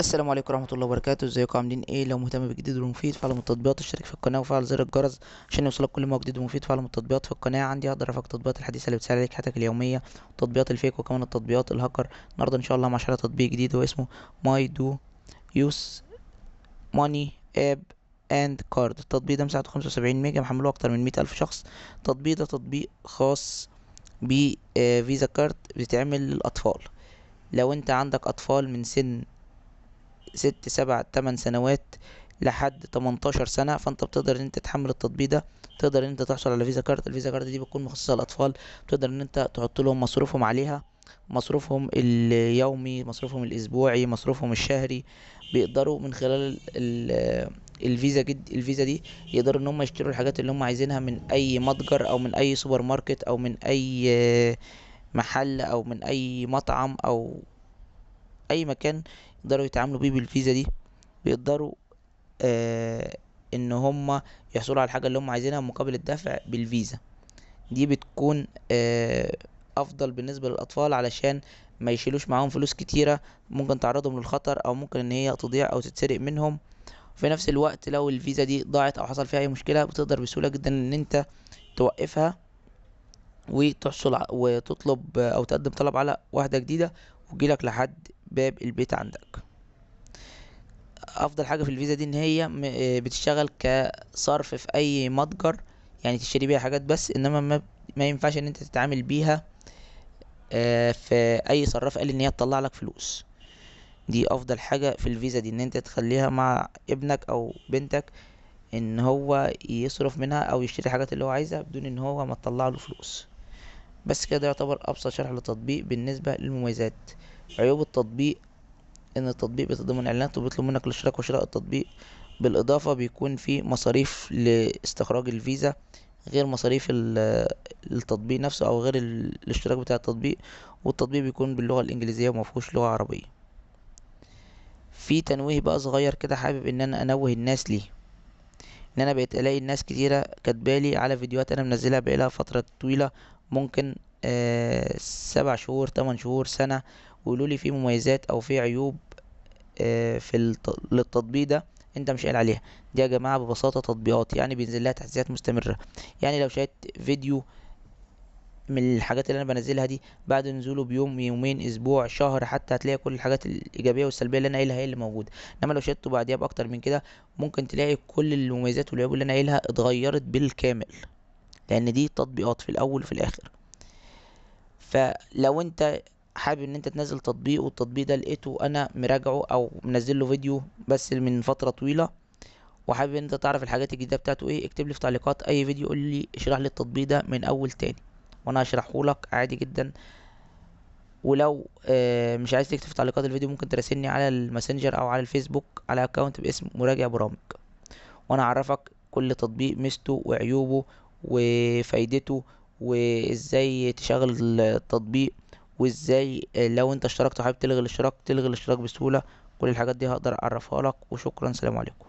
السلام عليكم ورحمة الله وبركاته. ازيكم عاملين ايه؟ لو مهتم بالجديد والمفيد في عالم التطبيقات اشترك في القناة وفعل زر الجرس عشان يوصلك كل ما هو جديد ومفيد في عالم التطبيقات. في القناة عندي هقدر افك التطبيقات الحديثة اللي بتسهل عليك حياتك اليومية، تطبيقات ال fake وكمان التطبيقات الهاكر. النهارده ان شاء الله مع شرح تطبيق جديد واسمه My Do Use Money App and Card. التطبيق ده مساحته 75 ميجا، محمله اكتر من 100 الف شخص. التطبيق ده تطبيق خاص ب Visa card بيتعمل للاطفال. لو انت عندك اطفال من سن 6 7 8 سنوات لحد 18 سنة، فانت بتقدر ان انت تحمل التطبيق ده، تقدر ان انت تحصل على Visa card. ال Visa card دي بتكون مخصصة للاطفال، بتقدر ان انت تحط لهم مصروفهم عليها، مصروفهم اليومي، مصروفهم الاسبوعي، مصروفهم الشهري. بيقدروا من خلال الفيزا جد الفيزا دي يقدروا ان هم يشتروا الحاجات اللي هم عايزينها من اي متجر او من اي سوبر ماركت او من اي محل او من اي مطعم او اي مكان يقدروا يتعاملوا بيه بالفيزا دي. بيقدروا ان هم يحصلوا على الحاجة اللي هم عايزينها مقابل الدفع بالفيزا دي. بتكون افضل بالنسبة للاطفال علشان ما يشيلوش معاهم فلوس كتيرة ممكن تعرضهم للخطر او ممكن ان هي تضيع او تتسرق منهم. في نفس الوقت لو الفيزا دي ضاعت او حصل فيها اي مشكلة بتقدر بسهولة جدا ان انت توقفها وتطلب او تقدم طلب على واحدة جديدة وتجيلك لحد باب البيت عندك. افضل حاجة في الفيزا دي ان هي بتشتغل كصرف في اي متجر، يعني تشتري بيها حاجات بس، انما ما ينفعش ان انت تتعامل بيها في اي صراف قال ان هي تطلع لك فلوس. دي افضل حاجة في الفيزا دي، ان انت تخليها مع ابنك او بنتك ان هو يصرف منها او يشتري الحاجات اللي هو عايزها بدون ان هو ما تطلع له فلوس. بس كده يعتبر ابسط شرح للتطبيق. بالنسبة للمميزات، عيوب التطبيق ان التطبيق بيتضمن اعلانات وبيطلب منك الاشتراك وشراء التطبيق، بالاضافة بيكون في مصاريف لاستخراج الفيزا غير مصاريف التطبيق نفسه او غير الاشتراك بتاع التطبيق، والتطبيق بيكون باللغة الانجليزية وما فيهوش لغة عربية. في تنويه بقى صغير كده حابب ان انا انوه الناس ليه، ان انا بقيت الاقي الناس كتيرة كاتبالي على فيديوهات انا منزلها بقالها فترة طويلة، ممكن 7 شهور 8 شهور سنة، ويقولوا لي في مميزات او في عيوب في للتطبيق ده انت مش قايل عليها. دي يا جماعة ببساطة تطبيقات، يعني بينزل لها تحديثات مستمرة. يعني لو شاهدت فيديو من الحاجات اللي انا بنزلها دي بعد نزوله بيوم يومين اسبوع شهر حتى، هتلاقي كل الحاجات الايجابية والسلبيه اللي انا قايلها هي اللي موجودة. انما لو شاهدته بعديها باكتر من كده ممكن تلاقي كل المميزات والعيوب اللي انا قايلها اتغيرت بالكامل، لان دي تطبيقات في الاول وفي الاخر. فلو انت حابب ان انت تنزل تطبيق والتطبيق ده لقيته انا مراجعه او منزل له فيديو بس من فترة طويلة وحابب ان انت تعرف الحاجات الجديدة بتاعته ايه، اكتب لي في تعليقات اي فيديو قول لي اشرح لي التطبيق ده من اول تاني وانا هشرحه لك عادي جدا. ولو مش عايز تكتب في تعليقات الفيديو ممكن تراسلني على الماسنجر او على الفيسبوك على اكونت باسم مراجع برامج، وانا اعرفك كل تطبيق ميزته وعيوبه وفايدته وازاي تشغل التطبيق وازاي لو انت اشتركت وحابب تلغي الاشتراك تلغي الاشتراك بسهولة. كل الحاجات دي هقدر اعرفها لك. وشكرا، سلام عليكم.